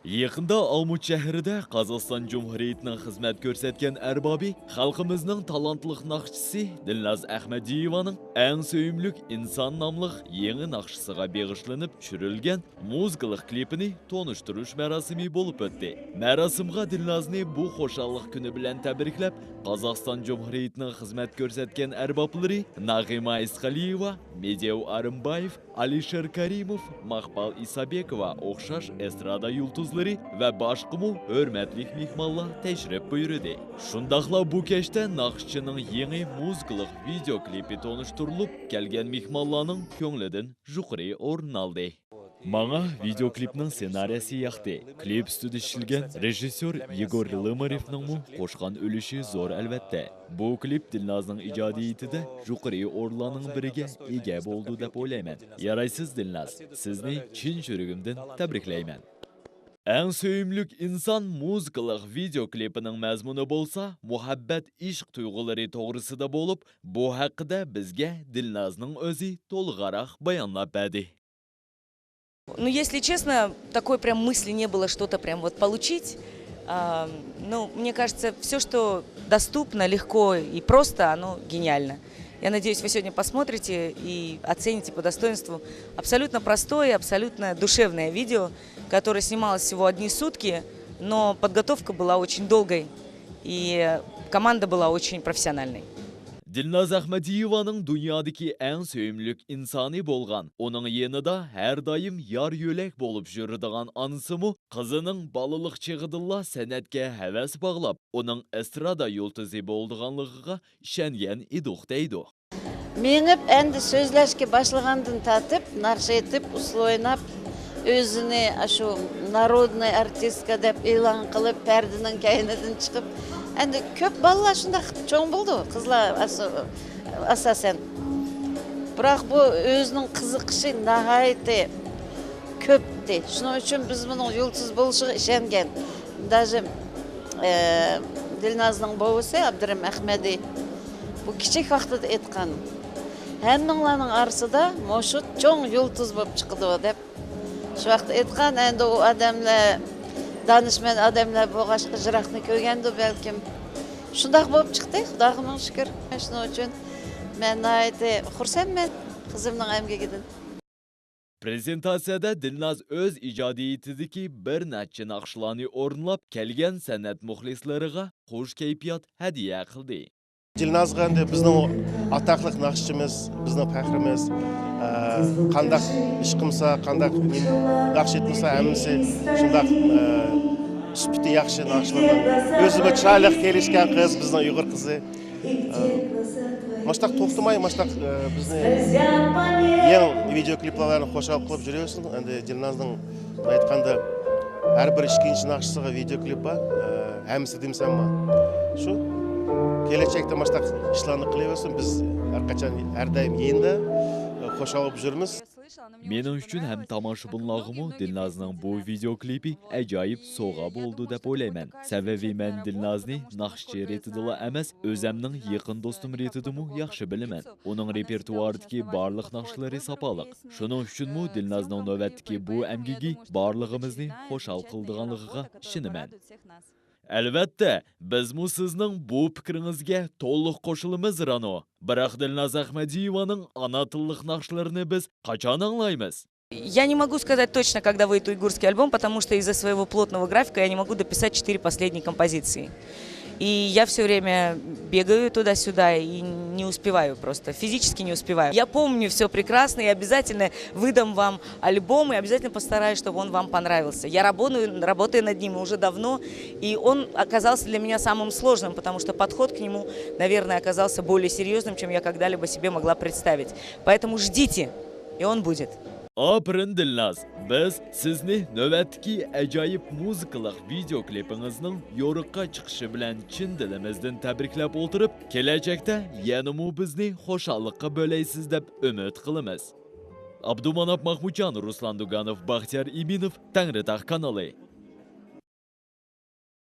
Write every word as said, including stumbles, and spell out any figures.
يېقىندا ئالمۇت شەھىرىدە قازاقىستان جۇمھۇرىيىتىنىڭ خىزمەت كۆرسەتكەن ئەربابى، خەلقىمىزنىڭ تالانتلىق ناخشىچىسى دىلناز ئەخمەدىيېۋانىڭ ئەڭ سۆيۈملۈك ئىنسان ناملىق يېڭى ناخشىسىغا بېغىشلىنىپ چۈشۈرۈلگەن مۇزىكىلىق كلىپىنى تونۇشتۇرۇش مەراسىمى بولۇپ ئۆتتى. مەراسىمغا دىلنازنى بۇ خۇشاللىق كۈنى بىلەن تەبرىكلەپ، قازاقىستان جۇمھۇرىيىتىنىڭ خىزمەت كۆرسەتكەن ئەربابلىرى ناغىمە ئىسقالىيېۋا، مېديەۋ ئارىمبايېۋ، ئالىشېر كەرىموف، ماقپال ئىسابېكوۋا ئوخشاش ئېسترادا يۇلتۇزلىرى ۋە باشقىمۇ ھۆرمەتلىك مېھمانلار تەشرىپ بۇيرۇدى. شۇنداقلا بۇ كەچتە ناخشىچىنىڭ يېڭى مۇزىكىلىق ۋىدېئو كلىپى تونۇشتۇرۇلۇپ، كەلگەن مېھمانلارنىڭ كۆڭلىدىن يۇقىرى ئورۇن ئالدى. ماڭا ۋىدېئو كلىپنىڭ سېنارىيەسى ياقتى. كلىپ ئۈستىدە ئىشلىگەن رېژىسسور يېگور لىمارېۋنىڭمۇ قوشقان ئۈلۈشى زور، ئەلۋەتتە. بۇ كلىپ دىلنازنىڭ ئىجادىيىتىدە يۇقىرى ئورۇنلارنىڭ بىرىگە ئىگە بولىدۇ دەپ ئويلايمەن. يارايسىز دىلناز، سىزنى چىن يۈرىكىمدىن تەبرىكلەيمەن. ئەڭ سۆيۈملۈك ئىنسان مۇزىكىلىق ۋىدېو كلىپىنىڭ مەزمۇنى بولسا مۇھەببەت، ئىشق تۇيغۇلىرى توغرىسىدا بولۇپ، بۇ ھەققىدە بىزگە دىلنازنىڭ ئۆزى تولۇقراق بايانلاپ بەردى. Ну, если честно, такой прям мысли не было что-то прям вот получить. А, ну, мне кажется, все, что доступно, легко и просто, оно гениально. Я надеюсь, вы сегодня посмотрите и оцените по достоинству абсолютно простое, абсолютно душевное видео, которое снималось всего одни сутки, но подготовка была очень долгой, и команда была очень профессиональной. دىلناز ئەخمەدىيېۋانىڭ دۇنيادىكى ئەڭ سۆيۈملۈك ئىنسانى بولغان، ئۇنىڭ يېنىدا ھەر دائىم يار يۆلەك بولۇپ يۈرىدىغان ئانىسىمۇ قىزىنىڭ بالىلىق چېغىدىنلا سەنئەتكە ھەۋەس باغلاپ، ئۇنىڭ ئېسترادا يۇلتۇزى بولىدىغانلىقىغا ئىشەنگەن ئىدۇق دەيدۇ. مېڭىپ ئەمدى سۆزلەشكە باشلىغاندىن تارتىپ ناخشا ئېيتىپ، ئۇسسۇل ئويناپ، ئۆزىنى ئاشۇ نارودنىي ئارتىسكا دەپ ئېلان قىلىپ، پەردىنىڭ كەينىدىن چىقىپ، ئەمدى كۆپ بالىلار شۇنداق چوڭ بولىدۇ، قىزلار ئاساسەن. بىراق بۇ ئۆزىنىڭ قىزىقىشى ناھايىتى كۆپتى. شۇنىڭ ئۈچۈن بىز بۇنىڭ يۇلتۇز بولۇشىغا ئىشەنگەن. داژىم دىلنازنىڭ بوۋىسى ئابدۇرېھىم ئەخمەدى بۇ كىچىك ۋاقتىدا ئېيتقان، ھەممىڭلارنىڭ ئارىسىدا مۇشۇ چوڭ يۇلتۇز بولۇپ چىقىدۇ دەپ. شۇ ۋاقىتتا ئېيتقان، ئەمدى ئۇ ئادەملەر دانىشمەن ئادەملەر بولغاچقا يىراقنى كۆرگەندۇ بەلكىم. شۇنداق بولۇپ چىقتى، خۇداغا مىڭ شۈكۈر. شۇنىڭ ئۈچۈن مەن ناھايىتى خۇرسەنمەن قىزىمنىڭ ئەمگىكىدىن. پرېزېنتاتسىيەدە دىلناز ئۆز ئىجادىيىتىدىكى بىر نەچچە ناخشىلارنى ئورۇنلاپ، كەلگەن سەنئەت مۇخلىسلىرىغا خۇش كەيپىيات ھەدىيە قىلدى. دىلنازغا ئەمدى بىزنىڭ ئاتاقلىق ناخشىچىمىز، بىزنىڭ پەخرىمىز، ئە، قانداق ئىش قىلمىسا، قانداق ناخشا ئېيتمىسا ھەممىسى شۇنداق، ئە، سۈپىتى ياخشى ناخشىلارنىڭ ئۆزىمۇ چىرايلىق كېلىشكەن قىز، بىزنىڭ ئۇيغۇر قىزى. ئە، ماشتاق توختىماي، ماشتاق، ئە، بىزنى يېڭى ۋىدېو كلىپلار بىلەن خۇشال قىلىپ يۈرۈۋەرسۇن. ئەمدى دىلنازنىڭ ئېيتقاندا، ھەر بىر ئىككىنچى ناخشىسىغا ۋىدېو كلىپ بار. ئە، ھەممىسى دېمىسەممۇ شۇ. كېلەچەكتە ماشتاق ئىشلارنى قىلىۋەرسۇن. بىز ھەر قاچان، ھەر دائىم يېنىدا، ئە، خۇشال بولۇپ يۈرىمىز. مېنىڭ ئۈچۈن ھەم تاماشىبىنلارغىمۇ دىلنازنىڭ بۇ ۋىدېو كلىپى ئاجايىپ سوۋغا بولدى دەپ ئويلايمەن. سەۋەبى مەن دىلنازنى ناخشىچى رېتىدىلا ئەمەس، ئۆزەمنىڭ يېقىن دوستۇم رېتىدىمۇ ياخشى بىلىمەن. ئۇنىڭ رېپېرتۇئارىدىكى بارلىق ناخشىلىرى ساپالىق. شۇنىڭ ئۈچۈنمۇ دىلنازنىڭ نۆۋەتتىكى بۇ ئەمگىكى بارلىقىمىزنى خۇشال قىلىدىغانلىقىغا ئىشىنىمەن. ئەلۋەتتە، بىزمۇ سىزنىڭ بۇ پىكرىڭىزگە تولۇق قوشۇلىمىز، رانو. بىراق دىلناز ئەخمەدىيېۋانىڭ ئانا تىللىق ناخشىلىرىنى بىز قاچان ئاڭلايمىز؟ Я не могу сказать точно, когда выйдет уйгурский альбом, потому что из-за своего плотного графика я не могу дописать четыре последние композиции. И я все время бегаю туда-сюда и не успеваю просто, физически не успеваю. Я помню все прекрасно и обязательно выдам вам альбом и обязательно постараюсь, чтобы он вам понравился. Я работаю, работаю над ним уже давно, и он оказался для меня самым сложным, потому что подход к нему, наверное, оказался более серьезным, чем я когда-либо себе могла представить. Поэтому ждите, и он будет. ئاپىرىن دىلناز، بىز سىزنى نۆۋەتتىكى ئاجايىپ مۇزىكىلىق ۋىدېو كلىپىڭىزنىڭ يورۇققا چىقىشى بىلەن چىن دىلىمىزدىن تەبرىكلەپ ئولتۇرۇپ، كېلەچەكتە يەنىمۇ بىزنى خۇشاللىققا بۆلەيسىز دەپ ئۈمىد قىلىمىز. ئابدۇماناپ ماخمۇتجان، رۇسلان دۇگانوف، بەختىيار ئىمىنوف، تەڭرىتاغ كانىلى.